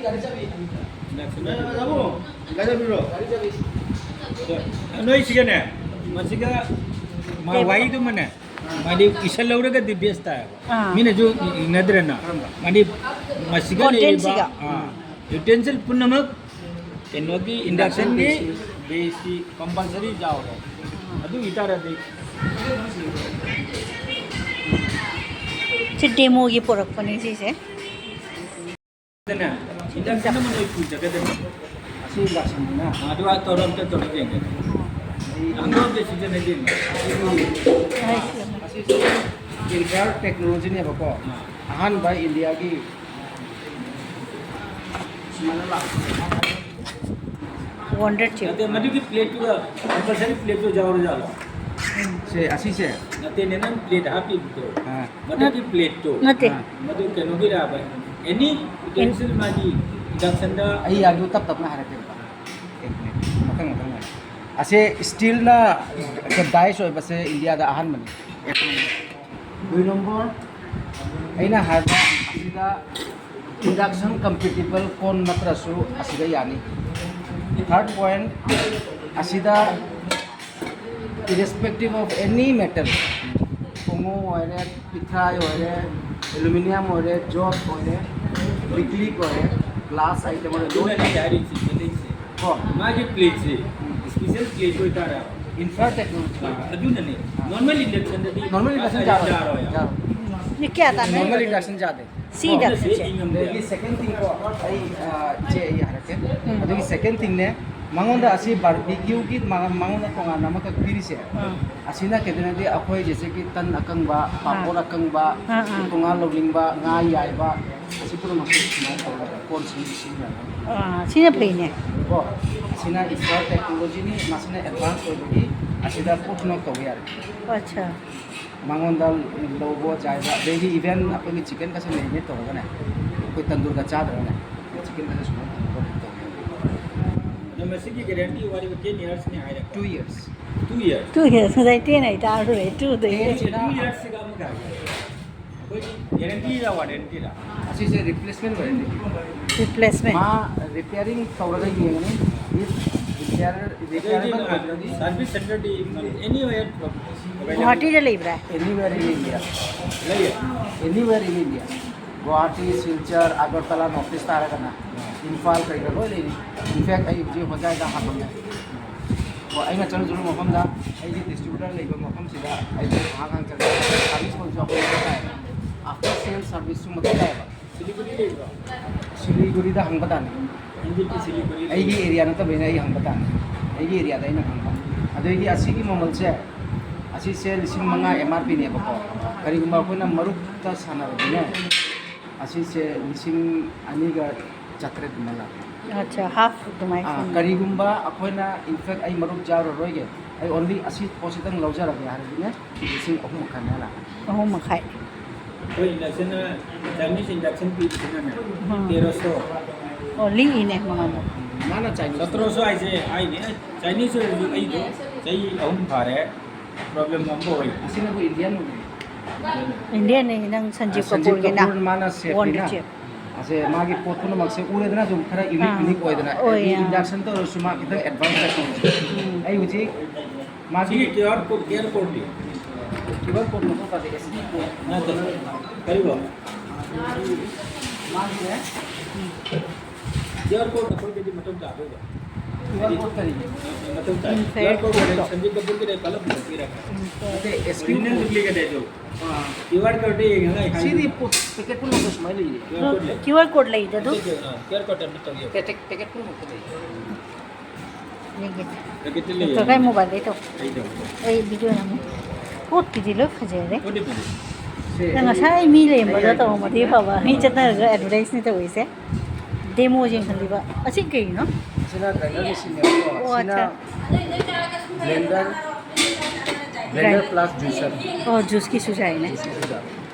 Induction ꯑꯣꯏꯔꯤ꯫ ꯑꯗꯣ ꯅꯣꯏ ꯁꯤꯒꯅꯦ, ꯃꯁꯤꯒ ꯃꯥ ꯋꯥꯍꯩꯗꯨꯃꯅꯦ, ꯃꯥꯗꯤ ꯏꯁꯜ ꯂꯧꯔꯒꯗꯤ best ꯇꯥꯏꯌꯦꯕ꯫ ꯑꯥ. ꯃꯤꯅꯁꯨ ꯏꯅꯗ꯭ꯔꯦꯅ꯫ ꯃꯥꯗꯤ ꯃꯁꯤꯒ ꯂꯩꯔꯤꯕ, Contentꯁꯤꯒ꯫ ꯑꯥ, utensil ꯄꯨꯝꯅꯃꯛ ꯀꯩꯅꯣꯒꯤ inductionꯒꯤ baseꯀꯤ compulsory ꯌꯥꯎꯔꯦ꯫ ꯑꯗꯨ ꯑꯣꯏꯇꯥꯔꯗꯤ ꯁꯤ demoꯒꯤ ꯄꯨꯔꯛꯄꯅꯦ ꯁꯤꯁꯦ꯫ ꯑꯗꯨꯅ induction ꯑꯃ ꯅꯣꯏ ꯄꯨꯖꯒꯗꯕꯅꯤ꯫ ꯑꯁꯤ inductionꯅꯤꯅ꯫ ꯑꯗꯨ ꯇꯧꯔ ꯑꯝꯇ ꯇꯧꯔ ꯌꯦꯡꯒꯦ꯫ ꯑꯉꯥꯡꯗ ꯁꯤꯖꯤꯟꯅꯗꯦ꯫ ꯑꯁꯤꯁꯦ infrared technologyꯅꯦꯕꯀꯣ꯫ ꯑꯍꯥꯟꯕ ꯏꯟꯗꯤꯌꯥꯒꯤ ꯁꯨꯃꯥꯏꯅ ꯂꯥꯛꯄ꯫ Wonder tube. ꯅꯠꯇꯦ, ꯃꯗꯨꯒꯤ plateꯇꯨꯒ compulsory plateꯇꯨ ꯌꯥꯎꯔ ꯖꯥꯠꯂꯣ? ꯁꯦ, ꯑꯁꯤꯁꯦ꯫ ꯅꯠꯇꯦꯅꯦ, ꯅꯪ plate ꯍꯥꯞꯄꯤꯕꯗꯣ꯫ ꯑꯥ. ꯃꯊꯛꯀꯤ plateꯇꯣ꯫ ꯅꯠꯇꯦ. ꯑꯥ. ꯃꯗꯨ ꯀꯩꯅꯣꯒꯤꯔꯕ? Any utensil ꯃꯥꯒꯤ inductionꯗ꯫ ꯑꯩ ꯑꯗꯨ ꯇꯞ ꯇꯞꯅ ꯍꯥꯏꯔꯛꯀꯦꯕ꯫ ꯃꯊꯪ ꯃꯊꯪ ꯍꯥꯏꯔꯛꯀꯦ꯫ ꯑꯁꯦ steelꯅ dice ꯑꯣꯏꯕꯁꯦ ꯏꯟꯗꯤꯌꯥꯗ ꯑꯍꯥꯟꯕꯅꯤ꯫ ꯗꯨꯏ ꯅꯝꯕꯔ, ꯑꯩꯅ ꯍꯥꯏꯕ ꯑꯁꯤꯗ induction compatible ꯀꯣꯟ ꯅꯠꯇ꯭ꯔꯁꯨ ꯑꯁꯤꯗ ꯌꯥꯅꯤ꯫ Third point, ꯑꯁꯤꯗ irrespective of any metal, ꯈꯣꯡꯉꯨ ꯑꯣꯏꯔꯦ, ꯄꯤꯊ꯭ꯔꯥꯏ ꯑꯣꯏꯔꯦ, aluminium ꯑꯣꯏꯔꯦ, ꯖꯣꯠ ꯑꯣꯏꯔꯦ, ꯂꯤꯛꯂꯤꯛ ꯑꯣꯏꯔꯦ, glass item ꯑꯣꯏꯔꯦ, ꯂꯣꯏꯅ ꯑꯗꯨꯅꯅꯦ ꯍꯥꯏꯔꯤꯁꯤ, ꯃꯤꯇꯩꯁꯦ꯫ ꯀꯣ꯫ ꯃꯥꯒꯤ plateꯁꯦ special plate ꯑꯣꯏꯇꯥꯔꯦ꯫ Infrared technology꯫ ꯑꯗꯨꯅꯅꯦ normal inductionꯗꯗꯤ Normal induction ꯌꯥꯔꯣꯏ꯫ ꯌꯥꯔꯣꯏ꯫ ꯌꯥꯔꯣꯏ꯫ ये क्या था? नहीं, Normal induction ꯌꯥꯗꯦ꯫ सी induction से। ꯑꯗꯒꯤ second thing ꯀꯣ, ꯑꯩ, ꯑ, ꯏꯆꯦ, ꯑꯩ ꯍꯥꯏꯔꯛꯀꯦ꯫ ꯑꯗꯨꯒꯤ second thingꯅꯦ, ꯃꯉꯣꯟꯗ ꯑꯁꯤ barbecueꯒꯤ ꯃꯥ-, ꯃꯉꯣꯟꯗ ꯇꯣꯉꯥꯟꯅ ꯑꯃꯈꯛ ꯄꯤꯔꯤꯁꯦ꯫ ꯑꯁꯤꯅ ꯀꯩꯗꯧꯅꯗꯤ ꯑꯩꯈꯣꯏ ꯖꯦꯁꯦꯀꯤ ꯇꯟ ꯑꯀꯪꯕ, ꯄꯥꯐꯣꯔ ꯑꯀꯪꯕ, ꯑꯥ, ꯑꯥ꯫ ꯇꯣꯉꯥꯟ ꯂꯧꯅꯤꯡꯕ, ꯉꯥ ꯌꯥꯏꯕ, ꯑꯁꯤ ꯄꯨꯝꯅꯃꯛꯁꯦ ꯁꯨꯃꯥꯏꯅ ꯇꯧꯔꯒ ꯀꯣꯟ ꯁꯤ ꯁꯤꯖꯤꯟꯅꯔꯒ ꯑꯥ, ꯁꯤꯅ ꯐꯩꯅꯦ꯫ ꯀꯣ, ꯑꯁꯤꯅ ꯏꯟꯐ꯭ꯔꯥ ꯇꯦꯛꯅꯣꯂꯣꯖꯤꯅꯤ, ꯃꯁꯤꯅ ꯑꯦꯗꯚꯥꯟꯁ ꯑꯣꯏꯕꯒꯤ ꯑꯁꯤꯗ ꯄꯨꯝꯅꯃꯛ ꯇꯧꯕ ꯌꯥꯔꯦ꯫ ꯑꯠꯆꯥ꯫ ꯃꯉꯣꯟꯗ ꯂꯧꯕ ꯆꯥꯏꯕ, ꯑꯗꯩꯗꯤ ꯏꯚꯦꯟ ꯑꯩꯈꯣꯏꯒꯤ ꯆꯤꯀꯟꯒꯁꯦ ꯃꯦꯔꯤꯅꯦꯠ ꯇꯧꯔꯒꯅꯦ, ꯑꯩꯈꯣꯏ ꯇꯟꯗꯨꯔꯒ ꯆꯥꯗ꯭ꯔꯒꯅꯦ, ꯆꯤꯀꯟꯒꯁꯦ ꯁꯨꯃꯥꯏꯅ ꯊꯝꯃꯒ ꯑꯗꯨꯝ ꯇꯧꯕ ꯌꯥꯏ꯫ ꯑꯗꯣ ꯃꯁꯤꯒꯤ ꯒꯦꯔꯦꯟꯇꯤ ꯋꯥꯔꯤꯕ ten yearsꯅꯤ ꯍꯥꯏꯔꯦꯀꯣ? Two years. Two years? Two years, ꯉꯁꯥꯏ ten ꯍꯥꯏ ꯇꯥꯔꯨꯔꯦ, twoꯗ ꯌꯦꯡꯉꯦ꯫ Ten ꯁꯤꯅ two yearsꯁꯤꯒ ꯑꯃꯒ ꯍꯥꯏꯒꯦ꯫ ꯑꯩꯈꯣꯏ guaranteeꯔ warrantyꯔ? ꯑꯁꯤꯁꯦ replacement warranty꯫ Replacement꯫ ꯃꯥ repairing ꯇꯧꯔꯒ ꯌꯦꯡꯉꯅꯤ꯫ If repair, ꯑꯗꯩꯗꯤ, repairable ꯑꯣꯏꯗ꯭ꯔꯗꯤ service centreꯗꯤ anywhere available꯫ ꯒꯨꯍꯥꯇꯤꯗ ꯂꯩꯕ꯭ꯔꯥ? Anywhere in India꯫ ꯂꯩꯌꯦ꯫ Anywhere in India꯫ Guwahati, Silchar, Agartala, north east ꯇꯥꯔꯒꯅ ꯏꯝꯐꯥꯜ ꯀꯩꯗ ꯂꯣꯏ ꯂꯩꯔꯤ꯫ In fact, ꯑꯩ ꯍꯧꯖꯤꯛ ꯍꯣꯖꯥꯏꯗ ꯍꯥꯡꯉꯝꯃꯦ꯫ ꯑꯣ, ꯑꯩꯅ ꯆꯠꯂꯨ ꯆꯠꯂꯨ ꯃꯐꯝꯗ ꯑꯩꯒꯤ distributor ꯂꯩꯕ ꯃꯐꯝꯁꯤꯗ ꯑꯩꯁꯨ ꯉꯥꯏꯍꯥꯛ ꯉꯥꯏꯍꯥꯛ ꯆꯠꯂꯒ service ꯐꯪꯁꯨ ꯑꯩꯈꯣꯏ ꯃꯊꯧ ꯇꯥꯏꯌꯦꯕ꯫ After sales serviceꯁꯨ ꯃꯊꯧ ꯇꯥꯏꯌꯦꯕ꯫ ꯁꯤꯂꯤꯒꯨꯔꯤ ꯂꯩꯕ꯭ꯔꯣ? ꯁꯤꯂꯤꯒꯨꯔꯤꯗ ꯍꯪꯕ ꯇꯥꯅꯤ꯫ ꯍꯧꯖꯤꯛꯇꯤ ꯁꯤꯂꯤꯒꯨꯔꯤ ꯑꯩꯒꯤ ꯂꯩꯕ꯭ꯔꯣ? Areaꯅ ꯅꯠꯇꯕꯅꯤꯅ ꯑꯩ ꯍꯪꯕ ꯇꯥꯅꯤ꯫ ꯑꯩꯒꯤ areaꯗ ꯑꯩꯅ ꯍꯪꯕ꯫ ꯑꯗꯨꯗꯒꯤ ꯑꯁꯤꯒꯤ ꯃꯃꯜꯁꯦ, ꯑꯁꯤꯁꯦ ꯂꯤꯁꯤꯡ ꯃꯉꯥ M R Pꯅꯦꯕꯀꯣ꯫ ꯀꯔꯤꯒꯨꯝꯕ ꯑꯩꯈꯣꯏꯅ ꯃꯔꯨꯞꯇ ꯁꯥꯟꯅꯔꯗꯤꯅꯦ, ꯑꯁꯤꯁꯦ ꯂꯤꯁꯤꯡ ꯑꯅꯤꯒ ꯆꯥꯇ꯭ꯔꯦꯠꯀꯨꯝꯕ ꯂꯥꯛꯑꯦ꯫ ꯑꯠꯆꯥ, half ꯑꯗꯨꯃꯥꯏꯅ ꯑꯥ, ꯐꯪꯉꯦ꯫ ꯀꯔꯤꯒꯨꯝꯕ ꯑꯩꯈꯣꯏꯅ, in fact, ꯑꯩ ꯃꯔꯨꯞ ꯌꯥꯎꯔꯔꯣꯏꯒꯦ, ꯑꯩ only ꯑꯁꯤ ꯄꯣꯠꯁꯤꯗꯪ ꯂꯧꯖꯔꯒꯦ ꯍꯥꯏꯔꯗꯤꯅꯦ, ꯂꯤꯁꯤꯡ ꯑꯍꯨꯝ ꯃꯈꯥꯏ ꯃꯌꯥ ꯂꯥꯛꯀꯅꯤ꯫ ꯑꯍꯨꯝ ꯃꯈꯥꯏ꯫ ꯑꯩꯈꯣꯏ inductionꯅ, Chinese induction ꯄꯤꯕꯁꯤꯅꯅꯦ, ꯎꯝ꯫ Tereso꯫ ꯑꯣ, ꯂꯤꯛꯏꯅꯦ ꯃꯉꯥꯜꯗꯣ꯫ ꯃꯥꯅ Chinese꯫ Sotreso ꯍꯥꯏꯁꯦ ꯍꯥꯏꯅꯦ, Chinese ꯑꯣꯏꯔꯁꯨ ꯑꯩꯗꯣ ꯆꯍꯤ ꯑꯍꯨꯝ ꯐꯥꯔꯦ, problem ꯑꯝꯐꯥꯎ ꯑꯣꯏꯗꯦ꯫ ꯑꯁꯤꯅꯕꯨ Indian ꯑꯣꯏꯕꯅꯦ꯫ Indianꯅꯦ, ꯅꯪ ꯁꯟꯖꯤꯕ ꯁꯟꯖꯤꯕ ꯀꯄꯨꯔꯒꯤꯅ꯫ ꯀꯄꯨꯔ ꯃꯥꯅ ꯆꯦꯐꯅꯤꯅ꯫ Wonder chef꯫ ꯑꯁꯦ ꯃꯥꯒꯤ ꯄꯣꯠ ꯄꯨꯝꯅꯃꯛꯁꯦ ꯎꯔꯦꯗꯅ, ꯑꯗꯨꯝ ꯈꯔ unique, ꯑꯥ꯫ Unique ꯑꯣꯏꯗꯅ꯫ ꯑꯣꯏꯌꯦ, ꯑꯗꯒꯤ ꯑꯥ꯫ Induction ꯇꯧꯔꯁꯨ ꯃꯥ ꯈꯤꯇꯪ advance ꯇꯧꯔꯁꯨ꯫ ꯎꯝ꯫ ꯑꯩ ꯍꯧꯖꯤꯛ ꯃꯥꯒꯤ ꯁꯤꯒꯤ QR code, QR codeꯗꯤ? QR code ꯃꯊꯧ ꯇꯥꯗꯦ, S D code꯫ ꯅꯠꯇꯦ꯫ ꯀꯔꯤꯕꯣ? ꯃꯥꯒꯤꯅꯦ꯫ QR code ꯑꯩꯈꯣꯏꯗꯗꯤ ꯃꯊꯧ ꯇꯥꯗꯣꯏꯕ? QR code ꯀꯔꯤꯒꯤ? ꯃꯊꯧ ꯇꯥꯏ꯫ ꯎꯝ, QR code ꯑꯣꯏꯔꯦ, ꯁꯟꯖꯤꯕ ꯀꯄꯨꯔꯒꯤꯗ ꯀꯜꯂꯞ ꯄꯨꯊꯣꯛꯄꯤꯔꯒ꯫ ꯎꯝ, ꯅꯠꯇꯦ, S D original code꯫ Duplicate ꯍꯥꯏꯗꯣ꯫ ꯑꯥ꯫ QR codeꯗ ꯌꯦꯡꯉꯒ ꯑꯩ ꯍꯥꯏ-, ꯁꯤꯗꯤ ꯄꯣꯠ packet ꯄꯨꯝꯅꯃꯛꯇ ꯁꯨꯃꯥꯏꯅ ꯂꯩꯌꯦ꯫ QR code ꯂꯩ꯫ QR code ꯑꯝꯇ ꯇꯧꯕꯤꯌꯨ꯫ Packet, packet ꯄꯨꯝꯅꯃꯛꯇ ꯂꯩꯌꯦ꯫ ꯌꯦꯡꯒꯦ꯫ Packetꯇ ꯂꯩꯌꯦ꯫ ꯅꯠꯇ꯭ꯔꯒ ꯑꯩ mobileꯗꯩ ꯇꯧ꯫ ꯑꯩ ꯇꯧꯒꯦ꯫ ꯑꯩ video ꯅꯝꯃꯤ꯫ ꯄꯣꯠꯀꯤꯗꯤ ꯂꯣꯏ ꯐꯖꯔꯦ꯫ ꯄꯣꯠꯇꯤ ꯐꯖꯩ꯫ ꯅꯪ ꯉꯁꯥꯏ ꯃꯤ ꯂꯩꯔꯝꯕꯗꯣ ꯇꯧꯔꯝꯃꯗꯤ ꯐꯕ꯫ ꯃꯤ ꯆꯠꯅꯔꯒ ꯑꯦꯗꯚꯔꯇꯥꯏꯁꯅꯤ ꯇꯧꯔꯤꯁꯦ꯫ ꯗꯦꯃꯣ ꯌꯦꯡꯍꯜꯂꯤꯕ꯫ ꯑꯁꯤ ꯀꯩꯅꯣ? ꯁꯤꯅ ꯒ꯭ꯔꯥꯏꯟꯗꯔ ꯃꯦꯆꯤꯟꯅꯦꯕꯀꯣ꯫ ꯑꯣ, ꯁꯤꯅ ꯑꯠꯆꯥ꯫ ꯕ꯭ꯂꯦꯟꯗꯔ, ꯕ꯭ꯂꯦꯟꯗꯔ ꯒ꯭ꯔꯥꯏꯟ-, ꯄ꯭ꯂꯁ ꯖꯨꯏꯁꯔ꯫ ꯑꯣ, ꯖꯨꯁꯀꯤꯁꯨ ꯌꯥꯏꯅꯦ꯫ ꯖꯨꯁꯀꯤꯁꯨ ꯌꯥꯏ꯫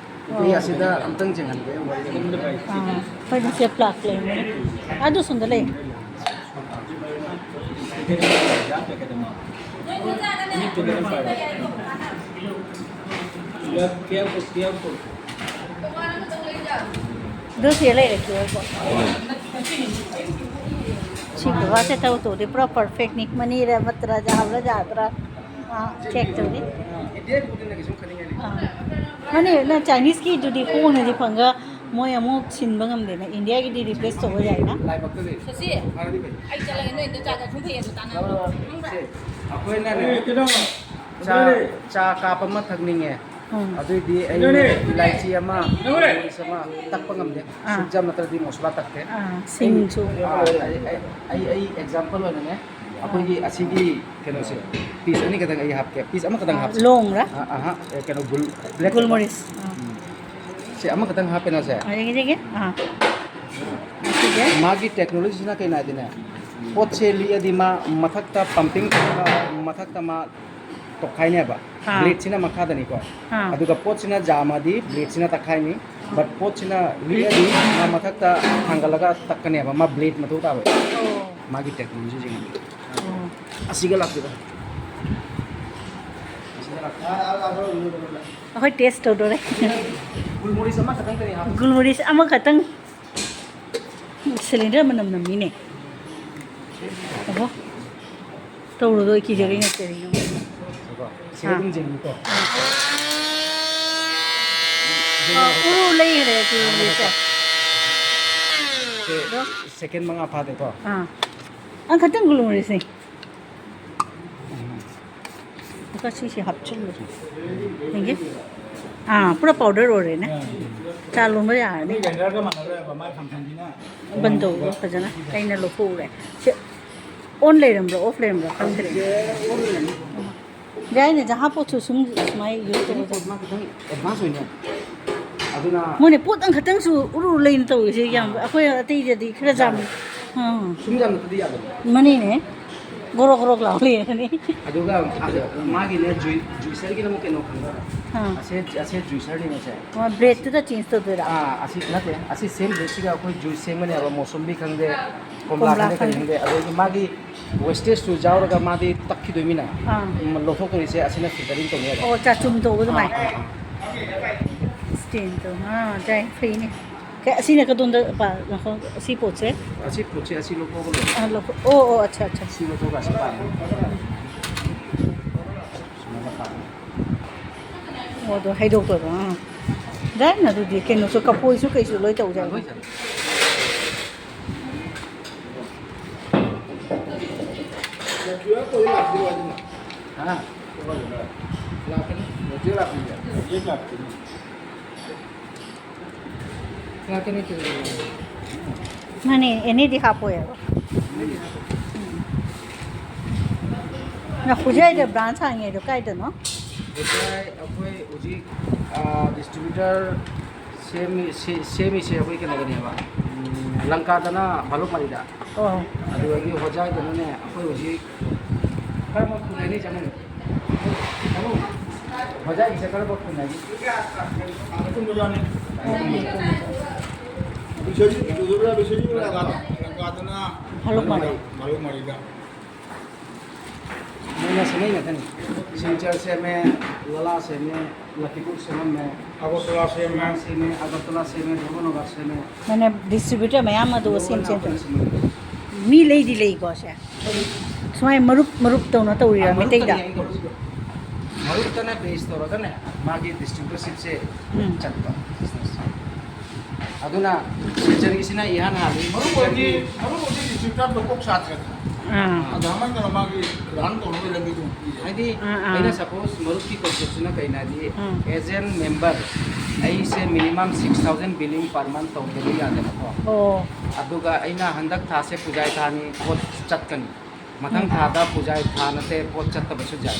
ꯑꯣ꯫ ꯑꯩ ꯑꯁꯤꯗ ꯑꯝꯇꯪ ꯌꯦꯡꯍꯟꯒꯦ, ꯋꯥꯔꯤ ꯑꯃ꯫ ꯑꯥ, ꯑꯩꯈꯣꯏꯅ ꯁꯦ ꯄ꯭ꯂꯥꯛ ꯂꯩꯕꯅꯦ꯫ ꯑꯗꯨ ꯁꯣꯝꯗ ꯂꯩ꯫ ꯑꯗꯨ ꯁꯤꯗ ꯂꯩꯔꯦ, ꯀ꯭ꯌꯨ ꯑꯥꯔ ꯀꯣꯗ꯫ ꯁꯤ ꯕꯕꯥꯁꯦ ꯊꯕꯛ ꯇꯧꯗꯦ, ꯄꯨꯔꯥ ꯄꯔꯐꯦꯛꯅꯤ꯫ ꯃꯅꯤꯔ ꯃꯠꯇ꯭ꯔ ꯌꯥꯕ꯭ꯔꯥ ꯌꯥꯗ꯭ꯔꯥ? ꯑꯥ, ꯆꯦꯛ ꯇꯧꯔꯤ꯫ ꯑꯥ꯫ ꯃꯥꯅꯦ, ꯅꯪ ꯆꯥꯏꯅꯤꯁꯀꯤꯗꯨꯗꯤ ꯍꯣꯡꯅꯗꯤ ꯐꯪꯉꯒ ꯃꯣꯏ ꯑꯃꯨꯛ ꯁꯤꯟꯕ ꯉꯝꯗꯦꯅ, ꯏꯟꯗꯤꯌꯥꯒꯤꯗꯤ ꯔꯤꯄ꯭ꯂꯦꯁ ꯇꯧꯕ ꯌꯥꯏꯅ꯫ ꯂꯥꯏꯕꯛꯇ ꯂꯩ꯫ ꯁꯣꯁꯤ, ꯑꯩ ꯆꯠꯂꯒꯦ, ꯅꯣꯏ ꯑꯝꯇ ꯆꯥ ꯆꯥꯊꯣꯛ ꯐꯩꯌꯦ, ꯑꯗꯨ ꯇꯥꯟꯅꯔꯣ꯫ ꯈꯪꯕ꯭ꯔꯥ? ꯁꯦ, ꯑꯩꯈꯣꯏꯅꯅꯦ, ꯆꯥ, ꯆꯥ ꯀꯥꯞ ꯑꯃ ꯊꯛꯅꯤꯡꯉꯦ꯫ ꯎꯝ꯫ ꯑꯗꯨꯏꯗꯤ ꯑꯩ ꯏꯂꯥꯏꯆꯤ ꯑꯃ, ꯃꯣꯔꯤꯁ ꯑꯃ ꯇꯛꯄ ꯉꯝꯗꯦ꯫ ꯑꯥ꯫ ꯁꯨꯞ ꯖꯥꯝ ꯅꯠꯇ꯭ꯔꯗꯤ ꯃꯣꯁꯂꯥ ꯇꯛꯇꯦ꯫ ꯑꯥ, ꯁꯤꯡꯁꯨ꯫ ꯑꯥ, ꯑꯩ, ꯑꯩ, ꯑꯩ, ꯑꯩ ꯑꯦꯛꯖꯥꯝꯄꯜ ꯑꯣꯏꯅꯅꯦ, ꯑꯩꯈꯣꯏꯒꯤ ꯑꯁꯤꯒꯤ ꯀꯩꯅꯣꯁꯦ, ꯄꯤꯁ ꯑꯅꯤ ꯈꯛꯇꯪ ꯑꯩ ꯍꯥꯞꯀꯦ꯫ ꯄꯤꯁ ꯑꯃꯈꯛꯇꯪ ꯑꯥ, ꯍꯥꯞꯁꯦ꯫ ꯂꯣꯡꯔꯥ? ꯑꯥ, ꯑꯍꯥ, ꯑꯦ, ꯀꯩꯅꯣ, ꯒꯨꯜ-, ꯕ꯭ꯂꯦꯛ ꯒꯨꯜ ꯄꯦꯄꯔ꯫ ꯃꯣꯔꯤꯁ꯫ ꯑꯥ꯫ ꯎꯝ꯫ ꯁꯤ ꯑꯃꯈꯛꯇꯪ ꯍꯥꯞꯄꯦꯅ ꯁꯦ꯫ ꯑꯥ, ꯌꯦꯡꯒꯦ, ꯌꯦꯡꯒꯦ꯫ ꯑꯥ꯫ ꯁꯤꯁꯦ? ꯃꯥꯒꯤ ꯇꯦꯛꯅꯣꯂꯣꯖꯤꯁꯤꯅ ꯀꯩꯅꯣ ꯍꯥꯏꯗꯤꯅꯦ, ꯄꯣꯠꯁꯦ ꯂꯤꯛꯑꯗꯤ ꯃꯥ ꯃꯊꯛꯇ ꯄꯝꯄꯤꯡ ꯇꯧꯔꯒ ꯃꯊꯛꯇ ꯃꯥ ꯇꯣꯈꯥꯏꯅꯦꯕ꯫ ꯑꯥ꯫ ꯕ꯭ꯂꯦꯗꯁꯤꯅ ꯃꯈꯥꯗꯅꯤꯀꯣ꯫ ꯑꯥ꯫ ꯑꯗꯨꯒ ꯄꯣꯠꯁꯤꯅ ꯖꯥꯝꯃꯗꯤ ꯕ꯭ꯂꯦꯗꯁꯤꯅ ꯇꯛꯈꯥꯏꯅꯤ꯫ ꯕꯠ ꯄꯣꯠꯁꯤꯅ ꯂꯤꯛꯑꯗꯤ ꯃꯥ ꯃꯊꯛꯇ ꯊꯥꯡꯒꯠꯂꯒ ꯇꯛꯀꯅꯦꯕ꯫ ꯃꯥ ꯕ꯭ꯂꯦꯗ ꯃꯊꯧ ꯇꯥꯔꯣꯏ꯫ ꯑꯣ꯫ ꯃꯥꯒꯤ ꯇꯦꯛꯅꯣꯂꯣꯖꯤꯁꯤꯡ꯫ ꯑꯣ꯫ ꯑꯁꯤꯒ ꯂꯥꯛꯇꯣꯏꯕ꯫ ꯑꯁꯤꯒ ꯂꯥꯛꯇꯣꯏꯕ꯫ ꯑꯩꯈꯣꯏ ꯇꯦꯁ ꯇꯧꯗꯣꯔꯦ꯫ ꯒꯨꯜꯃꯣꯔꯤꯁ ꯑꯃꯈꯛꯇꯪ ꯀꯔꯤ ꯍꯥꯞꯄ? ꯒꯨꯜꯃꯣꯔꯤꯁ ꯑꯃꯈꯛꯇꯪ꯫ ꯁꯤꯂꯤꯟꯗꯔ ꯃꯅꯝ ꯅꯝꯃꯤꯅꯦ꯫ ꯑꯣꯍꯣ꯫ ꯇꯧꯔꯨꯗꯣꯏ ꯀꯤꯖꯔꯤ ꯅꯠꯇꯦ ꯀꯔꯤꯅꯣ꯫ ꯁꯤꯀꯣ, ꯁꯤꯗ ꯑꯥ꯫ ꯑꯗꯨꯝ ꯌꯦꯡꯉꯨꯀꯣ꯫ ꯑꯥ, ꯎꯔꯨ ꯂꯩꯈ꯭ꯔꯦ ꯁꯤ ꯎꯔꯨꯁꯦ꯫ ꯁꯦ, ꯑꯗꯣ? ꯁꯦꯀꯦꯟ ꯃꯉꯥ ꯐꯥꯗꯦꯀꯣ꯫ ꯑꯥ꯫ ꯑꯪ ꯈꯇꯪ ꯒꯨꯜꯃꯣꯔꯤꯁꯅꯦ꯫ ꯑꯗꯨꯒ ꯁꯤꯁꯦ ꯍꯥꯞꯆꯤꯜꯂꯁꯤ꯫ ꯌꯦꯡꯒꯦ꯫ ꯑꯥ, ꯄꯨꯔꯥ ꯄꯥꯎꯗꯔ ꯑꯣꯏꯔꯦꯅꯦ꯫ ꯆꯥ ꯂꯣꯟꯕ ꯌꯥꯔꯅꯤ꯫ ꯒ꯭ꯔꯥꯏꯟꯗꯔꯒ ꯃꯥꯟꯅꯔꯣꯏꯕ, ꯃꯥꯏ ꯐꯪꯁꯟꯁꯤꯅ꯫ ꯕꯟ ꯇꯧꯕ ꯐꯖꯅ ꯑꯩꯅ ꯂꯧꯊꯣꯛꯎꯔꯦ꯫ ꯁꯤ ꯑꯣꯟ ꯂꯩꯔꯝꯕ꯭ꯔꯥ, ꯑꯣꯐ ꯂꯩꯔꯝꯕ꯭ꯔꯥ ꯈꯪꯗ꯭ꯔꯦ꯫ ꯑꯁꯤꯁꯦ ꯑꯣꯟ ꯂꯩꯔꯝꯅꯤ꯫ ꯌꯥꯏꯅꯦ, ꯖꯍꯥ ꯄꯣꯠꯁꯨ ꯁꯨꯝ ꯁꯨꯃꯥꯏꯅ use ꯇꯧꯕꯁꯦ꯫ ꯄꯣꯠ ꯃꯥ ꯈꯤꯇꯪ advance ꯑꯣꯏꯅꯦ꯫ ꯑꯗꯨꯅ ꯃꯣꯏꯅ ꯄꯣꯠ ꯑꯃꯈꯛꯇꯪꯁꯨ ꯎꯔꯨ ꯎꯔꯨ ꯂꯩꯅ ꯇꯧꯔꯤꯁꯦ ꯌꯥꯝ꯫ ꯑꯥ꯫ ꯑꯩꯈꯣꯏ ꯑꯇꯩꯗꯗꯤ ꯈꯔ ꯌꯥꯝ꯫ ꯑꯥ꯫ ꯁꯨꯝ ꯌꯥꯝꯅ ꯇꯗꯤ ꯌꯥꯗꯕ꯫ ꯃꯅꯤꯅꯦ꯫ ꯒꯣꯔꯣꯛ ꯒꯣꯔꯣꯛ ꯂꯥꯎ ꯂꯩꯔꯅꯤ꯫ ꯑꯗꯨꯒ, ꯑꯗꯨ ꯃꯥꯒꯤꯅꯦ, ꯖꯨꯏ-, juicerꯒꯤꯅ ꯑꯃꯨꯛ ꯀꯩꯅꯣ ꯈꯪꯕ꯭ꯔꯥ? ꯑꯥ꯫ ꯑꯁꯦ, ꯑꯁꯦ juicerꯅꯦꯕꯁꯦ꯫ ꯑꯣ, bladeꯇꯨꯗ change ꯇꯧꯗꯣꯏꯔꯥ? ꯑꯥ, ꯑꯁꯤ ꯅꯠꯇꯦ, ꯑꯁꯤ same bladeꯁꯤꯒ ꯑꯩꯈꯣꯏ juice ꯁꯦꯝꯒꯅꯦꯕ, ꯃꯣꯁꯝꯕꯤ ꯈꯪꯗꯦ, ꯀꯣꯝꯂꯥ ꯀꯣꯝꯂꯥ ꯈꯪꯗꯦ, ꯈꯪꯗꯦ꯫ ꯈꯪꯗꯦ, ꯑꯗꯨꯗꯒꯤ ꯃꯥꯒꯤ wastageꯇꯨ ꯌꯥꯎꯔꯒ ꯃꯥꯗꯤ ꯇꯛꯈꯤꯗꯣꯏꯃꯤꯅ꯫ ꯑꯥ꯫ ꯎꯝ, ꯂꯧꯊꯣꯛꯇꯣꯏꯁꯦ ꯑꯁꯤꯅ filtering ꯇꯧꯅꯦꯕ꯫ ꯑꯣ, ꯆꯥꯆꯨꯝ ꯇꯧꯕ ꯑꯗꯨꯃꯥꯏꯅ꯫ ꯑꯥ, ꯑꯥ, ꯑꯥ꯫ Stain ꯇꯧ-, ꯑꯥ, ꯌꯥꯏ, ꯐꯩꯅꯦ꯫ ꯀ-, ꯑꯁꯤꯅ ꯀꯗꯣꯝꯗ ꯄꯥ-, ꯉꯥꯏꯈꯣ, ꯑꯁꯤ ꯄꯣꯠꯁꯦ? ꯑꯁꯤ ꯄꯣꯠꯁꯦ ꯑꯁꯤ ꯂꯧꯊꯣꯛꯑꯒ ꯂꯣꯏꯔꯦ꯫ ꯑꯥ, ꯂꯧꯊꯣꯛ-, ꯑꯣ, ꯑꯣ, ꯑꯠꯆꯥ, ꯑꯠꯆꯥ꯫ ꯑꯁꯤ ꯂꯧꯊꯣꯛꯑꯒ ꯑꯁꯤ ꯄꯥꯟꯕ꯫ ꯁꯨꯃꯥꯏꯅ ꯄꯥꯟꯕ꯫ ꯑꯣ, ꯑꯗꯣ ꯍꯩꯗꯣꯛꯇꯣꯏꯕ, ꯑꯥ꯫ ꯌꯥꯏꯅ ꯑꯗꯨꯗꯤ ꯀꯩꯅꯣꯁꯨ, ꯀꯐꯣꯏꯁꯨ ꯀꯩꯁꯨ ꯂꯣꯏ ꯇꯧꯖꯔꯦ꯫ ꯂꯣꯏ ꯇꯧꯔꯦ꯫ ꯍꯥ? ꯂꯥꯛꯀꯅꯤ꯫ ꯍꯧꯖꯤꯛ ꯂꯥꯛꯄꯤꯒꯦ꯫ ꯍꯧꯖꯤꯛ ꯂꯥꯛꯄꯤꯒꯦ꯫ ꯂꯥꯛꯀꯅꯤ ꯇꯧꯔꯤꯕ꯫ ꯃꯥꯅꯦ, ꯑꯦꯅꯤꯗꯤ ꯍꯥꯞꯄꯣꯏꯕ꯫ ꯅ ꯈꯨꯖꯥꯏꯗ branch ꯍꯥꯡꯉꯦꯗꯣ ꯀꯥꯏꯗꯅꯣ? ꯈꯨꯖꯥꯏ ꯑꯩꯈꯣꯏ ꯍꯧꯖꯤꯛ, ꯑꯥ, distributor ꯁꯦꯝꯃꯤ-, ꯁꯦ-, ꯁꯦꯝꯃꯤꯁꯦ ꯑꯩꯈꯣꯏ ꯀꯩꯅꯣꯗꯅꯦꯕ, ꯎꯝ, ꯂꯪꯀꯥꯗꯅ ꯚꯥꯂꯨꯛꯃꯥꯔꯤꯗ꯫ ꯑꯣ꯫ ꯑꯗꯨꯗꯒꯤ ꯍꯣꯖꯥꯏꯗꯅꯅꯦ, ꯑꯩꯈꯣꯏ ꯍꯧꯖꯤꯛ ꯈꯔ ꯃꯈꯣꯟ ꯍꯥꯏꯅꯤ ꯆꯪꯉꯦ꯫ ꯍꯣꯖꯥꯏꯒꯤꯁꯦ ꯈꯔ ꯃꯈꯣꯟ ꯍꯥꯏꯅꯤ꯫ ꯂꯪꯀꯥꯗꯅ ꯚꯥꯂꯨꯛꯃꯥꯔꯤ꯫ ꯚꯥꯂꯨꯛꯃꯥꯔꯤ, ꯚꯥꯂꯨꯛꯃꯥꯔꯤꯗ꯫ ꯃꯣꯏꯅ ꯁꯦꯝꯃꯛꯏ ꯉꯥꯛꯇꯅꯤ꯫ ꯁꯤꯜꯆꯔ ꯁꯦꯝꯃꯦ, ꯂꯂꯥ ꯁꯦꯝꯃꯦ, ꯂꯈꯤꯄꯨꯔ ꯁꯦꯝꯃꯝꯃꯦ꯫ ꯑꯒꯔꯇꯂꯥ ꯁꯦꯝꯃꯦ꯫ ꯁꯦꯝꯃꯦ, ꯑꯒꯔꯇꯂꯥ ꯁꯦꯝꯃꯦ, ꯙꯔꯨꯕꯅꯒꯔ ꯁꯦꯝꯃꯦ꯫ ꯃꯥꯅꯦ, distributor ꯃꯌꯥꯝ ꯑꯗꯨ ꯂꯣꯏꯅ ꯁꯦꯝ ꯁꯦꯝ ꯑꯩꯈꯣꯏꯅ ꯁꯦꯝꯃꯛꯏ꯫ ꯃꯤ ꯂꯩꯗꯤ ꯂꯩꯀꯣ ꯁꯦ? ꯁꯨꯃꯥꯏꯅ ꯃꯔꯨꯞ ꯃꯔꯨꯞ ꯇꯧꯅ ꯇꯧꯔꯤꯔꯥ ꯑꯥ, ꯃꯔꯨꯞꯇꯅꯤ ꯃꯩꯇꯩꯗ? ꯑꯩꯅ ꯇꯧꯔꯤꯁꯦ꯫ ꯃꯔꯨꯞꯇꯅ base ꯇꯧꯔꯒꯅꯦ, ꯃꯥꯒꯤ distributorshipꯁꯦ ꯎꯝ꯫ ꯆꯠꯄ business꯫ ꯑꯗꯨꯅ ꯁꯤꯜꯆꯔꯒꯤꯁꯤꯅ ꯏꯍꯥꯟ ꯍꯥꯜꯂꯤ꯫ ꯃꯔꯨꯞ ꯑꯣꯏꯗꯤ, ꯃꯔꯨꯞ ꯑꯣꯏꯗꯤ distributorꯗꯣ ꯀꯣꯛ ꯁꯥꯗ꯭ꯔꯦꯗꯅ꯫ ꯑꯥ꯫ ꯑꯗꯨꯃꯥꯏꯅ ꯇꯧꯔ ꯃꯥꯒꯤ run ꯇꯧꯅꯕ ꯂꯝꯕꯤꯗꯣ ꯑꯃꯨꯛ ꯄꯤꯔꯦ꯫ ꯍꯥꯏꯗꯤ ꯑꯥ, ꯑꯥ꯫ ꯑꯩꯅ suppose ꯃꯔꯨꯞꯀꯤ conceptꯁꯤꯅ ꯀꯩꯅꯣ ꯍꯥꯏꯗꯤ, ꯎꯝ꯫ As a member, ꯑꯩꯁꯦ minimum six thousand billing per month ꯇꯧꯗꯕ ꯌꯥꯗꯦꯕꯀꯣ꯫ ꯑꯣ꯫ ꯑꯗꯨꯒ ꯑꯩꯅ ꯍꯟꯗꯛ ꯊꯥꯁꯦ ꯄꯨꯖꯥ ꯊꯥꯅꯤ, ꯄꯣꯠ ꯆꯠꯀꯅꯤ꯫ ꯃꯊꯪ ꯊꯥꯗ ꯄꯨꯖꯥ ꯊꯥ ꯅꯠꯇꯦ, ꯄꯣꯠ ꯆꯠꯇꯕꯁꯨ ꯌꯥꯏ꯫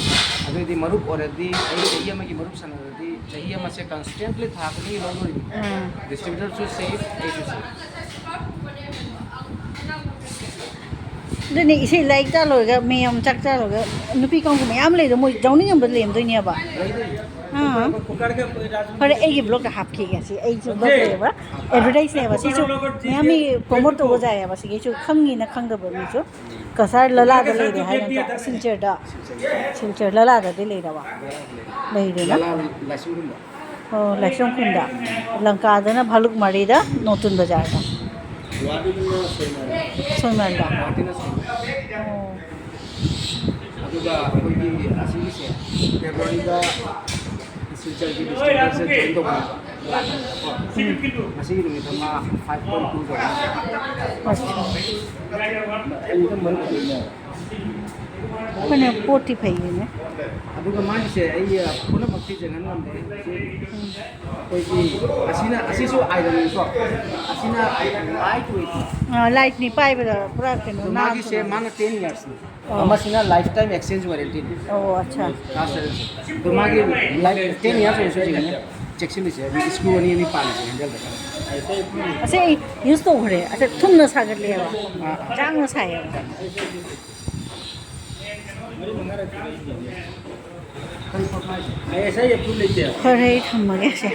ꯑꯗꯨꯑꯣꯏꯗꯤ ꯃꯔꯨꯞ already ꯑꯩ ꯆꯍꯤ ꯑꯃꯒꯤ ꯃꯔꯨꯞ ꯁꯥꯟꯅꯔꯗꯤ ꯆꯍꯤ ꯑꯃꯁꯦ constantly ꯊꯥ ꯈꯨꯗꯤꯡꯒꯤ ꯂꯧꯗꯣꯔꯤꯅꯤ꯫ ꯎꯝ꯫ Distributor ꯁꯨ safe, ꯑꯩꯁꯨ safe꯫ ꯑꯗꯨꯅꯤ, ꯏꯆꯦ, ꯂꯥꯏꯔꯤꯛ ꯇꯥ ꯂꯣꯏꯔꯒ ꯃꯌꯥꯝ ꯆꯥꯛ ꯆꯥ ꯂꯣꯏꯔꯒ ꯅꯨꯄꯤ ꯀꯥꯡꯕꯨ ꯃꯌꯥꯝ ꯂꯩꯗꯣ, ꯃꯣꯏ ꯌꯥꯎꯅꯤꯡꯉꯝꯕ ꯂꯩꯔꯝꯗꯣꯏꯅꯦꯕ꯫ ꯑꯥ꯫ ꯐꯔꯦ, ꯑꯩꯒꯤ vlog ꯇ ꯍꯥꯞꯈꯤꯒꯦ ꯁꯤ꯫ ꯑꯩꯁꯨ vlog ꯂꯩꯌꯦꯕ, advertise ꯅꯦꯕ ꯁꯤꯁꯨ꯫ ꯃꯌꯥꯝ ꯃꯤ promote ꯇꯧꯕ ꯖꯥꯏꯌꯦꯕ ꯁꯤꯒꯤꯁꯨ, ꯈꯪꯉꯤꯅ ꯈꯪꯗꯕ ꯃꯤꯁꯨ꯫ ꯀꯁꯥꯔ ꯂꯂꯥꯗ ꯂꯩꯔꯦ ꯍꯥꯏ ꯅꯠꯇ꯭ꯔꯣ? ꯁꯤꯜꯆꯔꯗ꯫ ꯁꯤꯜꯆꯔ ꯂꯂꯥꯗꯗꯤ ꯂꯩꯔꯕ? ꯂꯩꯔꯦꯅ? ꯂꯂꯥ ꯂꯥꯏꯁ꯭ꯔꯝ ꯈꯨꯟꯗ꯫ ꯑꯣ, ꯂꯥꯏꯁ꯭ꯔꯝ ꯈꯨꯟꯗ꯫ ꯂꯪꯀꯥꯗꯅ ꯚꯥꯂꯨꯛꯃꯥꯔꯤꯗ, ꯅꯣꯇꯨꯟ ꯕꯖꯥꯔꯗ꯫ ꯒꯨꯋꯥꯍꯥꯇꯤꯗꯅ ꯁꯣꯏꯃꯔ꯫ ꯁꯣꯏꯃꯔꯗ꯫ ꯒꯨꯋꯥꯍꯥꯇꯤꯅ ꯁꯣꯏꯃꯔ꯫ ꯑꯣ꯫ ꯑꯗꯨꯒ ꯑꯩꯈꯣꯏꯒꯤ ꯑꯁꯤꯒꯤꯁꯦ ꯐꯦꯕ꯭ꯔꯨꯋꯥꯔꯤꯗ ꯁꯤꯜꯆꯔꯒꯤ distributor ꯁꯦ join ꯇꯧꯕꯅꯦꯕ꯫ ꯎꯝ꯫ ꯉꯁꯤꯒꯤ ꯅꯨꯃꯤꯠ ꯑꯃ five point two ꯇꯧꯕꯅꯦ꯫ ꯑꯠꯆꯥ꯫ ꯑꯩ ꯑꯗꯨꯝ ꯃꯔꯨꯞ ꯑꯣꯏꯗꯣꯏꯅꯦ꯫ ꯐꯅꯦꯛ ꯄꯣꯠꯇꯤ ꯐꯩꯌꯦꯅꯦ꯫ ꯑꯗꯨꯒ ꯃꯥꯒꯤꯁꯦ ꯑꯩ ꯄꯨꯝꯅꯃꯛꯇꯤ ꯌꯦꯡꯍꯟ ꯉꯝꯗꯦ꯫ ꯎꯝ꯫ ꯑꯩꯈꯣꯏꯒꯤ ꯑꯁꯤꯅ, ꯑꯁꯤꯁꯨ iron ꯅꯤꯀꯣ꯫ ꯑꯁꯤꯅ light weight ꯅꯤ꯫ ꯑꯥ, light ꯅꯤ, ꯄꯥꯏꯕꯗ ꯄꯨꯔꯥ ꯀꯩꯅꯣ ꯑꯗꯣ ꯃꯥꯒꯤꯁꯦ ꯅꯥꯟꯊꯣꯛꯑꯦ꯫ ꯃꯥꯅ ten years ꯅꯤ꯫ ꯑꯣ꯫ ꯃꯁꯤꯅ lifetime exchange warranty ꯅꯤ꯫ ꯑꯣ, ꯑꯠꯆꯥ꯫ Last year ꯁꯦ꯫ ꯑꯗꯣ ꯃꯥꯒꯤ life ten years ꯑꯣꯏꯔꯁꯨ ꯌꯦꯡꯉꯨꯅꯦ꯫ ꯆꯦꯛꯁꯤꯜꯂꯤꯁꯦ, ꯍꯥꯏꯗꯤ screw ꯑꯅꯤ ꯑꯅꯤ ꯄꯥꯜꯂꯤꯁꯦ handle ꯗ꯫ ꯑꯁꯤ ꯑꯩ use ꯇꯧꯈ꯭ꯔꯦ꯫ ꯑꯁꯤ ꯊꯨꯅ ꯁꯥꯒꯠꯂꯦꯕ꯫ ꯑꯥ꯫ ꯌꯥꯡꯅ ꯁꯥꯏꯌꯦꯕ꯫ ꯐꯔꯦ, ꯑꯩ ꯊꯝꯃꯒꯦ ꯁꯦ꯫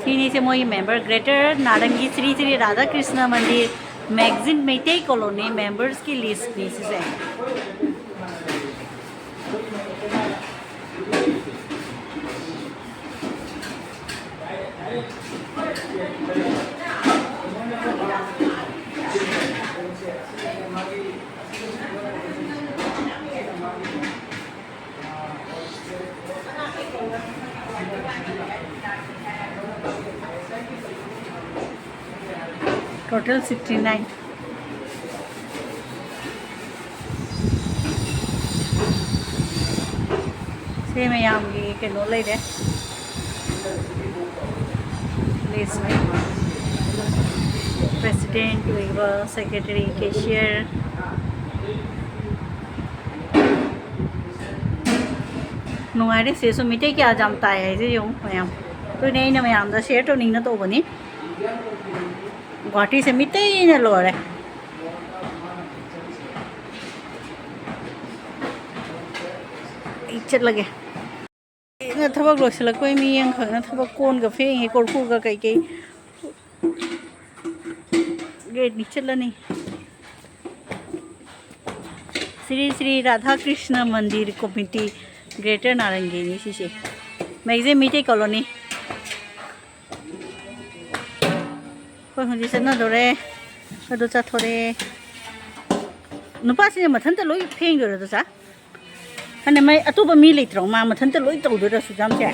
ꯁꯤꯅꯤꯁꯦ ꯃꯣꯏꯒꯤ member, Greater ꯅꯥꯔꯪꯒꯤ ꯁ꯭ꯔꯤ ꯁ꯭ꯔꯤ ꯔꯥꯙꯥ ꯀ꯭ꯔꯤꯁꯅ ꯃꯟꯗꯤꯔ, ꯃꯦꯛꯖꯤꯟ ꯃꯩꯇꯩ ꯀꯣꯂꯣꯅꯤ membersꯀꯤ listꯅꯤ ꯁꯤꯁꯦ꯫ Total sixty nine. ꯁꯤ ꯃꯌꯥꯝꯒꯤ ꯀꯩꯅꯣ ꯂꯩꯔꯦ꯫ List ꯂꯩꯔꯦ꯫ President, weaver, secretary, cashier, ꯅꯨꯡꯉꯥꯏꯔꯦ꯫ ꯁꯤꯗꯁꯨ ꯃꯤꯇꯩ ꯀꯌꯥ ꯌꯥꯝ ꯇꯥꯏ ꯍꯥꯏꯁꯦ ꯌꯦꯡꯉꯨ ꯃꯌꯥꯝ꯫ ꯑꯗꯨꯅꯦ ꯑꯩꯅ ꯃꯌꯥꯝꯗ ꯁꯤꯌꯔ ꯇꯧꯅꯤꯡꯅ ꯇꯧꯕꯅꯤ꯫ ꯒꯨꯍꯥꯇꯤꯁꯦ ꯃꯤꯇꯩꯅ ꯂꯣꯏꯔꯦ꯫ ꯑꯩ ꯆꯠꯂꯒꯦ꯫ ꯑꯩꯅ ꯊꯕꯛ ꯂꯣꯏꯁꯤꯜꯂꯛꯄꯩ ꯃꯤ ꯑꯃꯈꯛꯅ ꯊꯕꯛ ꯀꯣꯟꯒ ꯐꯦꯡꯉꯤ, ꯀꯣꯔꯐꯨꯒ ꯀꯩꯀꯩ꯫ ꯒꯦꯠꯅꯤ ꯆꯠꯂꯅꯤ꯫ ꯁ꯭ꯔꯤ ꯁ꯭ꯔꯤ ꯔꯥꯙꯥ ꯀ꯭ꯔꯤꯁꯅ ꯃꯟꯗꯤꯔ ꯀꯣꯃꯤꯇꯤ, ꯒ꯭ꯔꯦꯇꯔ ꯅꯥꯔꯪꯒꯤꯅꯤ ꯁꯤꯁꯦ꯫ ꯃꯦꯛꯖꯦ ꯃꯤꯇꯩ ꯀꯣꯂꯣꯅꯤ꯫ ꯑꯩꯈꯣꯏ ꯍꯧꯖꯤꯛ ꯆꯠꯅꯗꯣꯔꯦ꯫ ꯑꯗꯨ ꯆꯠꯊꯣꯔꯛꯑꯦ꯫ ꯅꯨꯄꯥꯁꯤꯅ ꯃꯊꯟꯇ ꯂꯣꯏ ꯐꯦꯡꯗꯣꯏꯔꯣ, ꯗꯣꯁꯥ? ꯈꯪꯗꯦ, ꯃꯩ ꯑꯇꯣꯞꯄ ꯃꯤ ꯂꯩꯇ꯭ꯔꯣ? ꯃꯥ ꯃꯊꯟꯇ ꯂꯣꯏ ꯇꯧꯗꯣꯏꯔꯣ ꯁꯨꯖꯥꯝꯁꯦ?